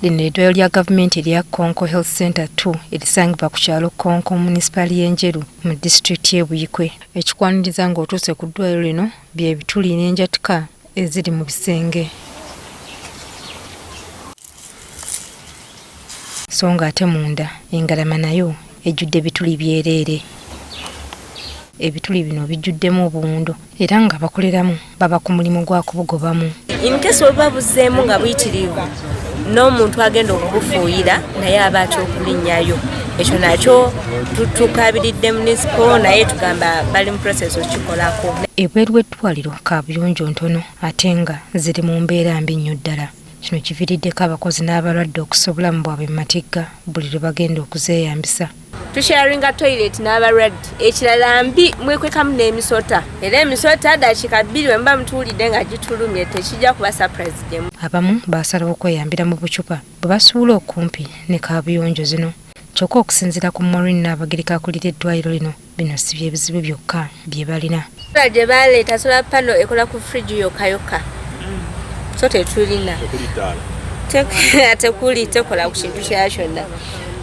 Lino eddwaliro lya gavumenti erya Kkonko Health Centre 2 erisangibwa ku kyalo Kkonko mu munisipaali y'e Njeru mu disitulikiti y'e Buikwe. Ekikwaniriza ng'otuuse ku ddwaliro lino bye bituli n'enjatika eziri mu bisenge. So ng'ate munda engalama nayo ejjudde bituli byereere. Ebituli bino bijjuddemu obuwundo era nga bakoleramu baba ku mulimu gwa kubugobamu. In case oba buzzeemu nga buyitirivu n'omuntu agenda okubufuuyira naye aba atya okulinnyayo, ekyo nakyo tukabiridde municipal naye tugamba bali mu process okikolako. Ebweru w'eddwaliro kaabuyonjo ntono ate nga ziri mu mbeera mbi nnyo ddala. Kino kiviiriddeko abakozi n'abalwadde okussa obulamu bwabwe mu matigga buli lwe bagenda okuzeeyambisa. Tusharinga toilet n'abalwadde, ekirala mbi mwekwekamu n'emisota, era emisota dakiika 2 bwe muba mutuwulidde nga gitulumye tekijja kuba surprise gyemu. Abamu baasalawo okweyambira mu bucupa bwe basuula okumpi ne kaabuyonjo zino. Kyokka okusinziira ku Maureen Nnaabagereka akulira eddwaliro lino, bino si bye bizibu byokka bye balina. Sola gye baleeta solar panel ekola ku fridge yokka yokka, so tetulina tekuli tekola ku kintu kirala kyonna.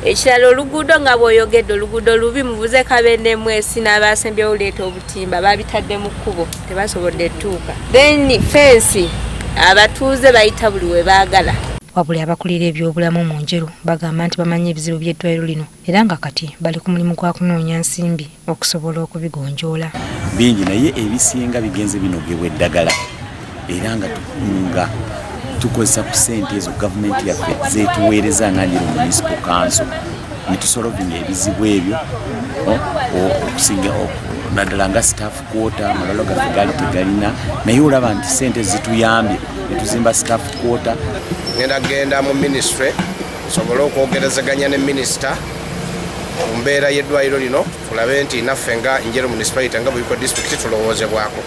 Ekirala oluguudo nga bw'oyogedde oluguudo lubi, mubuze Kabende mwesi n'abasembyewo leeta obutimba babitadde mu kkubo tebasobodde tuuka. Then fensi abatuuze bayita buli we baagala. Wabula abakulira ebyobulamu mu Njeru bagamba nti bamanyi ebizibu by'eddwaliro lino era nga kati bali ku mulimu gwa kunoonya nsimbi okusobola okubigonjoola. Bingi naye ebisinga bigenze binogebwa eddagala era nga tukozesa ku ssente ezo gavumenti yaffe zetuweereza nga Njeru Municipal Council ne tusolovinga ebizibu ebyo okusinga naddala nga staff quarter, amalwaliro gaffe gaali tegalina naye olaba nti ssente zituyambye ne tuzimba staff quarter. Ngenda kugenda mu ministry nsobole okwogerezeganya ne minisita ku mbeera y'eddwaliro lino tulabe nti naffe nga Njeru Municipality nga Buikwe District tulowoozebwako.